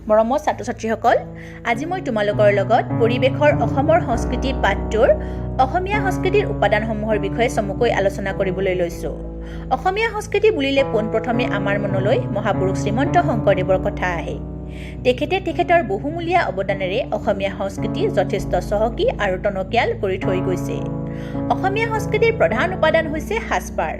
মৰমৰ ছাত্ৰ ছাত্ৰীসকল, আজি মই তোমালোকৰ লগত পৰিৱেশৰ অসমৰ সংস্কৃতি পাঠটোৰ অসমীয়া সংস্কৃতিৰ উপাদানসমূহৰ বিষয়ে চমুকৈ আলোচনা কৰিবলৈ লৈছোঁ। অসমীয়া সংস্কৃতি বুলিলে পোনপ্ৰথমে আমাৰ মনলৈ মহাপুৰুষ শ্ৰীমন্ত শংকৰদেৱৰ কথা আহে। তেখেতে তেখেতৰ বহুমূলীয়া অৱদানেৰে অসমীয়া সংস্কৃতি যথেষ্ট চহকী আৰু টনকিয়াল কৰি থৈ গৈছে। অসমীয়া সংস্কৃতিৰ প্ৰধান উপাদান হৈছে সাজপাৰ।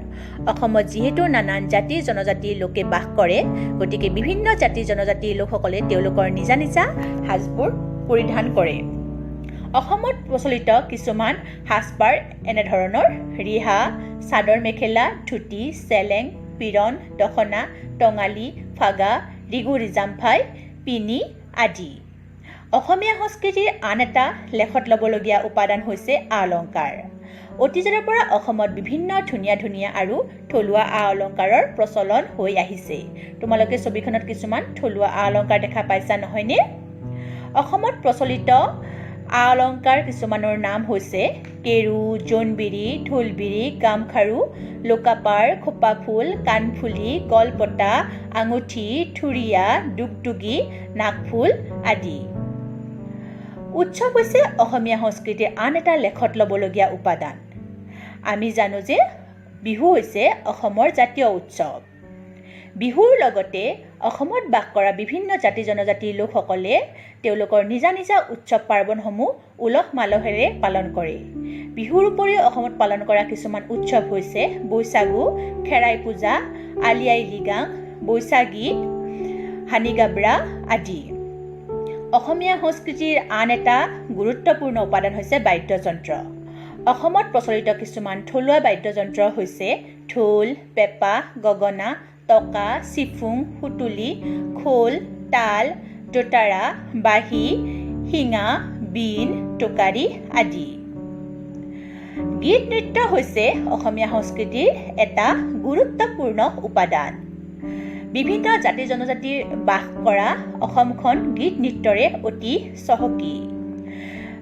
অসমত যিহেতু নানান জাতি জনজাতিৰ লোকে বাস কৰে, গতিকে বিভিন্ন জাতি জনজাতিৰ লোকসকলে তেওঁলোকৰ নিজা নিজা সাজবোৰ পৰিধান কৰে। অসমত প্ৰচলিত কিছুমান সাজপাৰ এনেধৰণৰ: ৰিহা, চাদৰ মেখেলা, ধুতি, চেলেং, পিৰন, দখনা, টঙালি, ফাগা, ৰিগু ৰিজামফাই, পিনি আদি। অসমীয়া সংস্কৃতিৰ আন এটা লেখত ল'বলগীয়া উপাদান হৈছে আ অলংকাৰ। অতীজৰে পৰা অসমত বিভিন্ন ধুনীয়া ধুনীয়া আৰু থলুৱা আ অলংকাৰৰ প্ৰচলন হৈ আহিছে। তোমালোকে ছবিখনত কিছুমান থলুৱা আ অলংকাৰ দেখা পাইছা, নহয়নে? অসমত প্ৰচলিত আ অলংকাৰ কিছুমানৰ নাম হৈছে কেৰু, জোনবিৰি, ঢোলবিৰি, গামখাৰু, লোকাপাৰ, খোপাফুল, কাণফুলি, গলপতা, আঙুঠি, থুৰীয়া, দুগদুগী, নাকফুল আদি। উৎসৱ হৈছে অসমীয়া সংস্কৃতিৰ আন এটা লেখত ল'বলগীয়া উপাদান। আমি জানো যে বিহু হৈছে অসমৰ জাতীয় উৎসৱ। বিহুৰ লগতে অসমত বাস কৰা বিভিন্ন জাতি জনজাতিৰ লোকসকলে তেওঁলোকৰ নিজা নিজা উৎসৱ পাৰ্বণসমূহ উলহ মালহেৰে পালন কৰে। বিহুৰ উপৰিও অসমত পালন কৰা কিছুমান উৎসৱ হৈছে বৈশাগু, খেৰাই পূজা, আলি আই লৃগাং, বৈশাগী, হানিগাবৰা আদি। অসমীয়া সংস্কৃতিৰ আন এটা গুৰুত্বপূৰ্ণ উপাদান হৈছে বাদ্যযন্ত্ৰ। অসমত প্ৰচলিত কিছুমান থলুৱা বাদ্যযন্ত্ৰ হৈছে ঢোল, পেঁপা, গগনা, টকা, চিফুং, সুতুলি, খোল, তাল, দোতাৰা, বাঁহী, শিঙা, বীণ, টোকাৰী আদি। গীত নৃত্য হৈছে অসমীয়া সংস্কৃতিৰ এটা গুৰুত্বপূৰ্ণ উপাদান। বিভিন্ন জাতি জনজাতিৰ বাস কৰা অসমখন গীত নৃত্যৰে অতি চহকী।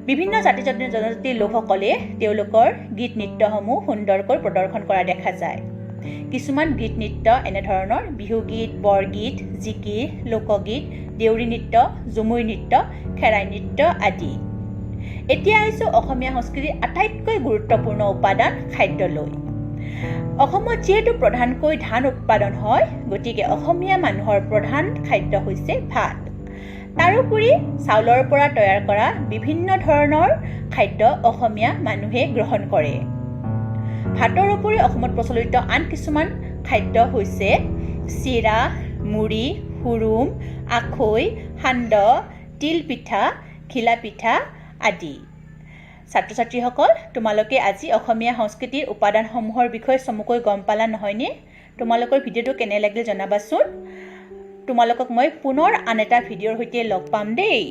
বিভিন্ন জাতি জনজাতিৰ লোকসকলে তেওঁলোকৰ গীত নৃত্যসমূহ সুন্দৰকৈ প্ৰদৰ্শন কৰা দেখা যায়। কিছুমান গীত নৃত্য এনেধৰণৰ: বিহুগীত, বৰগীত, জিকিৰ, লোকগীত, দেউৰী নৃত্য, ঝুমুৰ নৃত্য, খেৰাই নৃত্য আদি। এতিয়া আহিছোঁ অসমীয়া সংস্কৃতিৰ আটাইতকৈ গুৰুত্বপূৰ্ণ উপাদান খাদ্যলৈ। অসমত যিহেতু প্ৰধানকৈ ধান উৎপাদন হয়, গতিকে অসমীয়া মানুহৰ প্ৰধান খাদ্য হৈছে ভাত। তাৰোপৰি চাউলৰ পৰা তৈয়াৰ কৰা বিভিন্ন ধৰণৰ খাদ্য অসমীয়া মানুহে গ্ৰহণ কৰে। ভাতৰ উপৰি অসমত প্ৰচলিত আন কিছুমান খাদ্য হৈছে চিৰা, মুড়ি, হুৰুম, আখৈ, সান্দহ, তিলপিঠা, ঘিলা পিঠা আদি। ছাত্ৰ ছাত্ৰীসকল, তোমালোকে আজি অসমীয়া সংস্কৃতিৰ উপাদানসমূহৰ বিষয়ে চমুকৈ গম পালা, নহয়নে? তোমালোকৰ ভিডিঅ'টো কেনে লাগিল জনাবাচোন। তোমালোকক মই পুনৰ আন এটা ভিডিঅ'ৰ সৈতে লগ পাম দেই।